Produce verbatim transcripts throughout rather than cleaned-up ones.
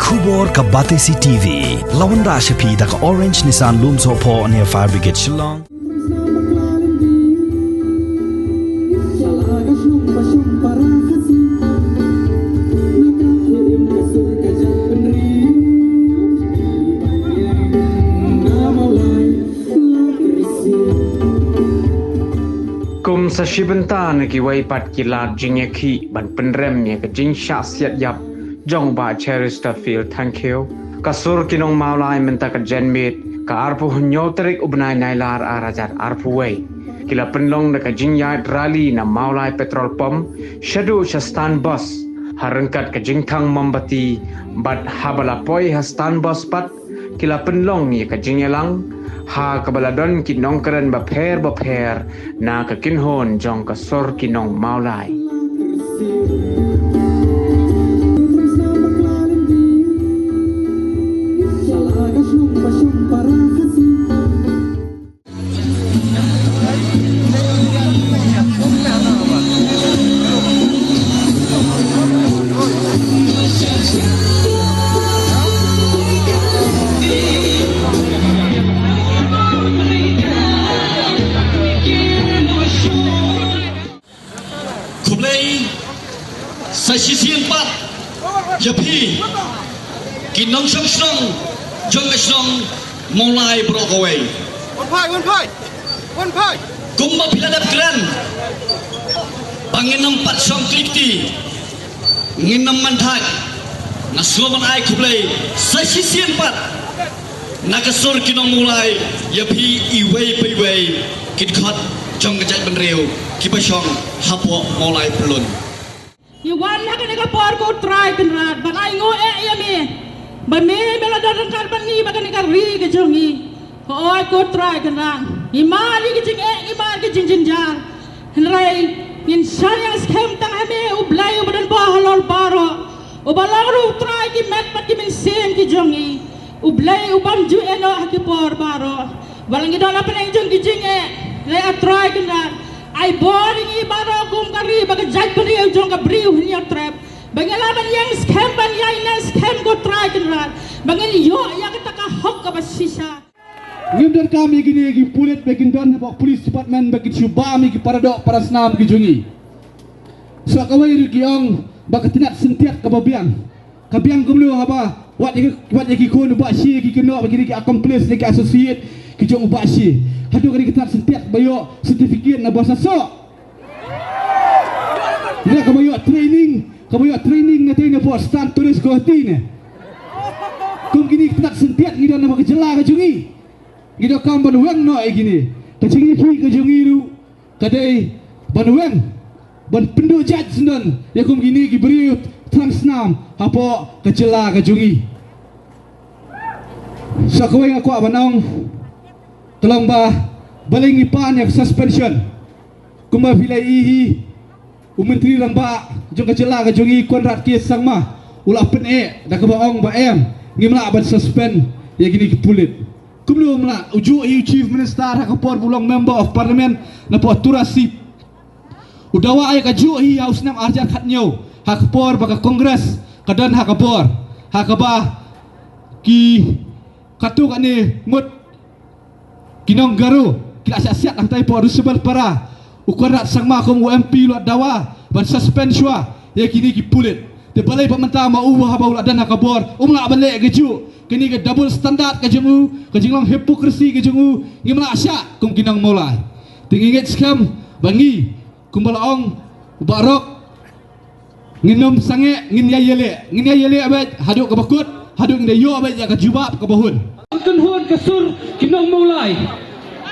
Khubor ka Batesi T V. La wanrah sha phi da ka Orange Nissan Lumsohphoh near Fire Brigade Shillong. Kum sa shi bynta na kiwei pat ki lad jingïakhih ban pynrem ïa ka jingshah siat ïap jong Bah Cheristerfield Thangkhiew, ka sur ki nong Mawlai mynta ka janmiet ka arphew hynñiew tarik u bnai Nailar ar hajar arphew wei ki la pynlong da ka jingïaid rally na Mawlai Petrol Pump shaduh sha stand bus, ha ryngkat ka jingthang mombati, bad haba la poi ha stand bus pat ki la pynlong ïa ka jingïalang, ha kaba la don ki nongkren bapher bapher na ka kynhun jong ka sur ki nong Mawlai. Khublei sa shisien pat ïa phi ki nongshong shnong jong ka shnong Mawlai baroh kawei. Wan phai, wan phai, wan phai. Kumba phi la dep kren ba ngin ym pat shong kti kti, ngin ym manthait, nga sngewbha ban ai khublei sa shisien pat na ka sur ki nong Mawlai ïa phi iwei pa iwei ki dkhot jong ka jaitbynriew kiba shong hapoh Mawlai Pyllun. Ngi wan ha kane ka por ko Trai Kynrad ban ainguh eh ïa me ba me me la don ryngkat bad ngi ba kane ka ri ka jong ngi. Hooid ko Trai Kynrad, ngi mad ïa ki jingeh, ngi mad ïa ki jingjynjar. Hynrei ngin shaniah skhem tang ha me, U Blei uba don bor halor baroh, uba long ruh U Trai ki met bad ki mynsiem ki jong ngi, U Blei u bym ju ïehnoh ha ki por baroh. Wat la ngi don ha pdeng jong ki jingeh, hynrei A Trai Kynrad, ai bor ïa ngi baroh kum ka ri bad ka jaitbynriew jong ka Bri U Hynñiewtrep ba ngin lah ban ïeng skhem, ban ïaineh skhem ko Trai Kynrad, ba ngin ïoh ïa kata ka hok kaba shisha. Ngim donkam ïa kine ki pulit ba kin don hapoh police department ba kin shu bam ïa ki paradoh parasnam ki jong ngi. Sa kawei ruh ki ong ba ka tnat syntiat kaba biang, ka biang kumno haba wat ïa ki, wat ïa ki khun u Bah Shi, ki kynnoh ba kine ki accomplice ne ki associate ki jong u Bah Shi. Haduh kane ka tnat syntiat ba ïoh certificate na bor sa soh. Ïa kaba ïoh training, kaba ïoh training na tei na pok stan turis ko hati ne. Kum kine ki tnat syntiat ngi don na ka jylla ka jong ngi. Ngi donkam ban weng noh ïa kine. Ka jingïakhih ka jong ngi ruh ka dei ban weng, ban pynduh jait syndon ïa kum kine ki briew thrang snam hapoh ka jylla ka jong ngi. Sa kawei nga kwah ban ong ka long ba balei ngi pan ïa ka suspension. Kumba phi la ïohi hi, u Myntri Rangbah jong ka jylla ka jong ngi Conrad K Sangma u la pyneh da kaba ong ba em, ngim lah ban suspend ïa kine ki pulit. Kumno ngim lah? U juh hi u Chief Minister ha ka por ba u long Member of Parliament na pok Tura seat. U dawa ïa ka juh hi ha u snem ar hajar khathynñiew ha ka por ba ka Congress ka don ha ka bor, ha kaba ki katto katne ngut ki nong Garo ki la shah siat hangtai pok Rusibelpara. U Conrad Sangma kum u M P u la dawa ban suspend shuwa ïa kine ki pulit. Te balei ba mynta ma u haba u la don ha ka bor um lah ban leh ka juh? Kane ka double standard ka jong u, ka jinglong hypocrisy ka jong u, ngim lah shah kum ki nong Mawlai. Te ngi ngeit skhem ba ngi, kumba la ong u Bah Rock, ngin ym sangeh, ngin ïai ïaleh, ngin ïai ïaleh beit haduh kaba kut, haduh ngin da ïoh beit ïa ka jubab kaba hun. Kynhun ka sur ki nong Mawlai,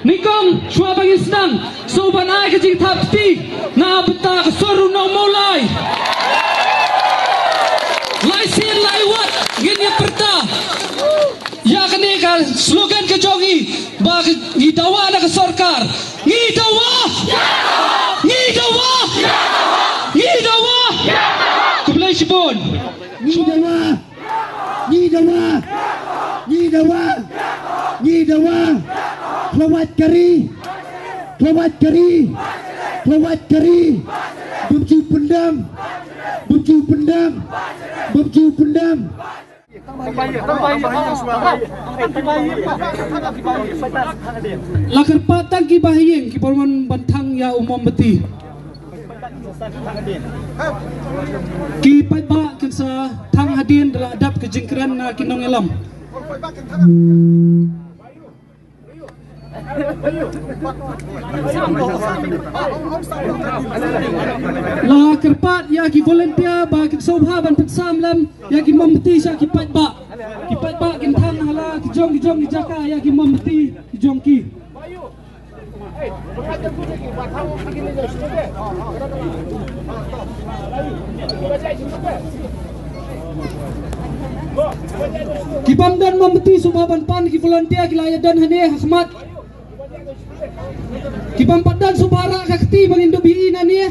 nyngkong shuwa ba ngin sdang, shuwa ban ai ka jingthap kti na bynta ka sur u nong Mawlai, lai sien lai wat ngin ïa pyrta ïa kane ka slogan ka jong ngi ba ngi dawa na ka sorkar. Ngi dawa! Ngi dawa! Ngi dawa! Khublei shibun. Ngi dawa! Ngi dawa! Ngi dawa! Ngi dawa! Khlawait ka ri! Khlawait ka ri! Khlawait ka ri! Bym ju pyndam! Bym ju pyndam! Bym ju pyndam! La kyrpad tang ki bahaïing ki bym wan ban thang ïa u mombati. Ki paidbah kin sa thang hadien da la dap ka jingkren na ki nongïalam. La kyrpad ïa ki volunteer ba kin sngewbha ban pynsam lem ïa ki mombati sha ki paidbah. Ki paidbah kin thang ha la ki jong ki jong ki jaka ïa ki mombati ki jong ki. Ki bym don mombati sngewbha ban pan, ki volunteer ki la ïa don hangne ha khmat. Ki bym pat don sngewbha rah ka kti ba ngin dup hi nangne.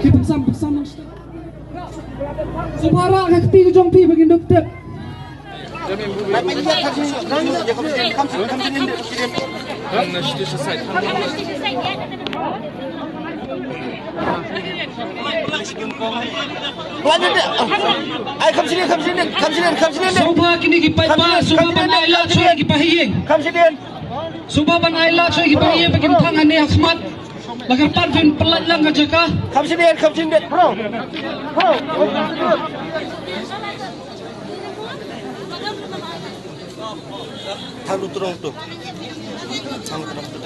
Ki pynsam, pynsam. Sngewbha rah ka kti ka jong phi ba ngin dup tip. Ai, kham sini, kham sini, kham sini, kham sini. Sngewbha kine ki paidbah, sngewbha ban ai lad shuwa ki bahaïing. Kham sini. Sngewbha ban ai lad shuwa ki bahaïing ba kin thang hangne ha khmat. La kyrpad phin pyllait lang ka jaka. Kham sini, kham sini, bro. Bro. Thalu terong tu. Thalu terong tu.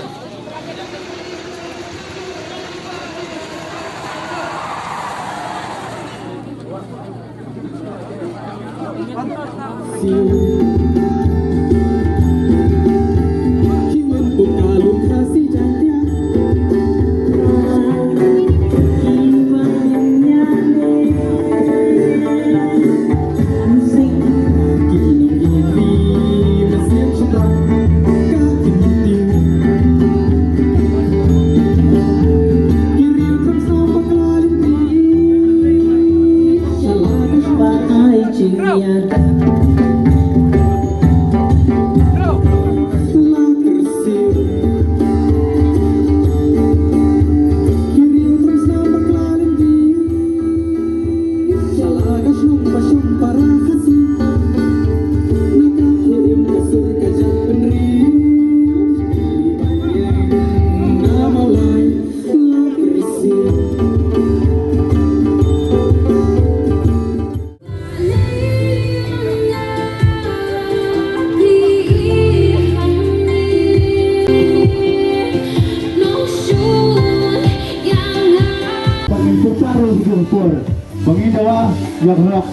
Ba ngi dawa ïa ka hok.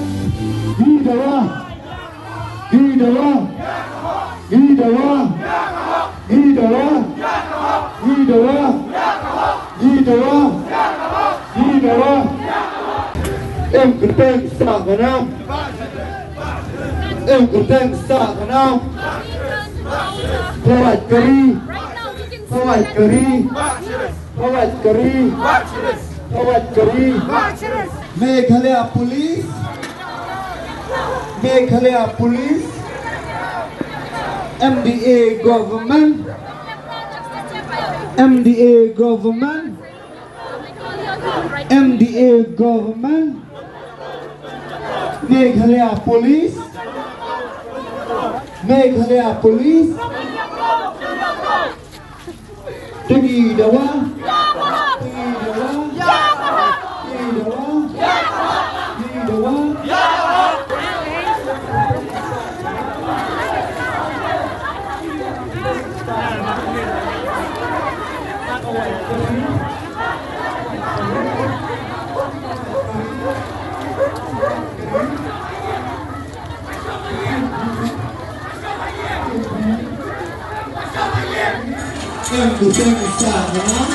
Ngi dawa. Ngi dawa. Ngi dawa. Ngi dawa. Ngi dawa. Ngi dawa. Ngi dawa. Em kyrteng sah ka nam. Em kyrteng sah ka nam. Pawat kari. Pawat kari. Pawat kari. Pawat kari. Meghalaya Police. Meghalaya Police. M D A government. M D A government. M D A government. Meghalaya Police. Meghalaya Police. Te ngi dawa. Te ngi dawa. Te ngi dawa. Te ngi dawa. Em kyrteng sah ka nam.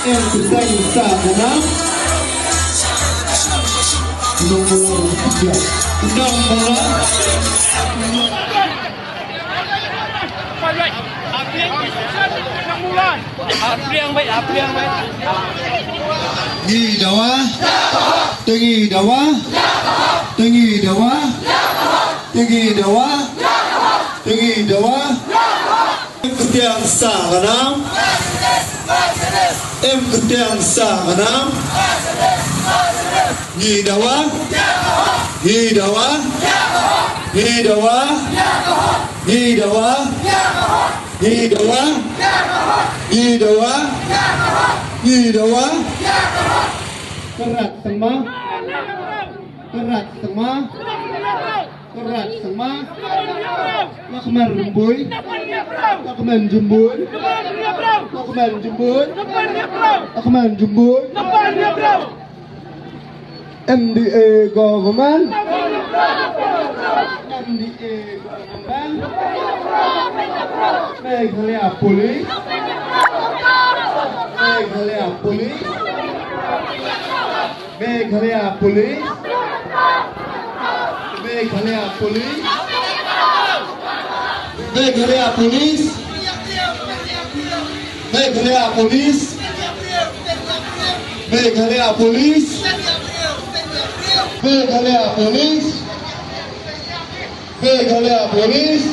Em kyrteng sah ka nam. Nong Mula. Nong Mula. Ngi dawa. Te ngi dawa. Te ngi dawa. Te ngi dawa. Te ngi dawa. Em kyrteng sah ka nam. Em kyrteng sah ka nam. Ngi dawa. Ngi dawa. Ngi dawa. Ngi dawa. Ngi dawa. Ngi dawa. Ngi dawa. Kyrrat sengma. Kyrrat sengma. Kyrrat sengma. Lakman Jumbui. Lakman Jumbui. Lakman Jumbui. Lakman Jumbui. M D A government. M D A government. Meghalaya Police. Meghalaya Police. Meghalaya Police. Meghalaya Police. Meghalaya Police. Meghalaya Police. Meghalaya Police. Meghalaya Police. Meghalaya Police.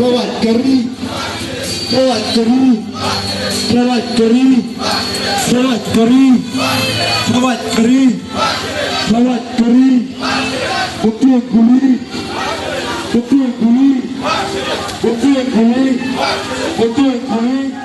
Rawat kari. Rawat kari. Rawat kari. Rawat kari. Rawat kari. Rawat kari. Betul kuli. Betul kuli. Betul kuli. Betul kuli.